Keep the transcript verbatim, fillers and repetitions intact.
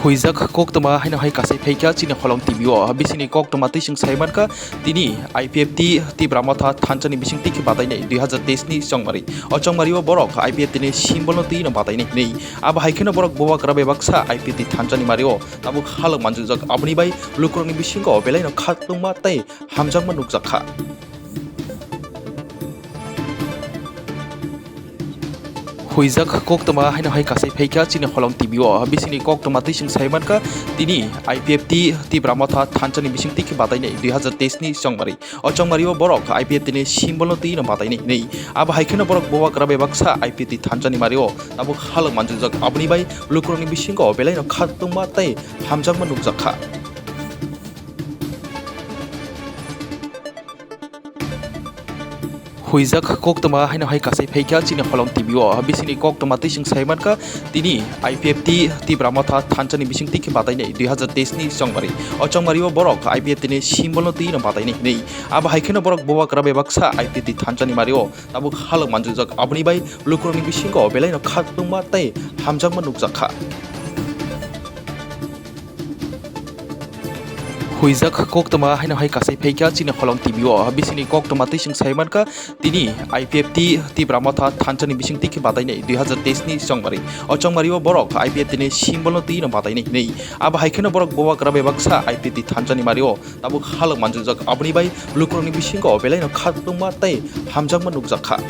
Huijak koktwma haino hai kasai phaikha chini Holong T V o. Bisingni koktwma twi chwng sai mankha, tini I P F T Tipra Motha thansa ni bising twi khe batainai dui hazar teis ni chongmari. O chongmari o borok I P F T ni symbol no twi no batainai hinwi. Abo hai kheno borok bubagra bebaksa I P F T thansa ni mari o tabuk halok manjujak. Aboni bai lukurokni bisingo belai no khatungma tei hamjakma nukjak kha. Huijak koktwma haino hai kasai phaikha chini Holong T V o. Bisingni koktwma twi chwng sai mankha, tini I P F T Tipra Motha thansa ni bising twi khe batainai dui hazar teis ni chongmari. O chongmari o borok I P F T ni symbol no twi no batainai hinwi. Abo hai kheno borok bubagra bebaksa I P F T thansa ni mari o tabuk halok manjujak. Aboni bai lukurokni bisingo belai no khatungma tei hamjakma nukjak kha. Huijak koktwma haino hai kasai phaikha chini Holong T V o. Bisingni koktwma twi chwng sai mankha, tini I P F T Tipra Motha thansa ni bising twi khe batainai dui hazar teis ni chongmari. O chongmari o borok I P F T ni symbol no twi no batainai hinwi. Abo hai kheno borok bubagra bebaksa I P F T thansa ni mari o tabuk halok manjujak. Aboni bai lukurokni bisingo belai no khatungma tei hamjakma nukjak kha. Huijak koktwma haino hai kasai phaikha chini Holong T V o. Bisingni koktwma twi chwng sai mankha, tini I P F T Tipra Motha thansa ni bising twi khe batainai dui hazar teis ni chongmari. O chongmari o borok I P F T ni symbol no twi no batainai hinwi. Abo hai kheno borok bubagra bebaksa I P F T thansa ni mari o tabuk halok manjujak. Aboni bai lukurokni bisingo belai no khatungma tei hamjakma nukjak kha.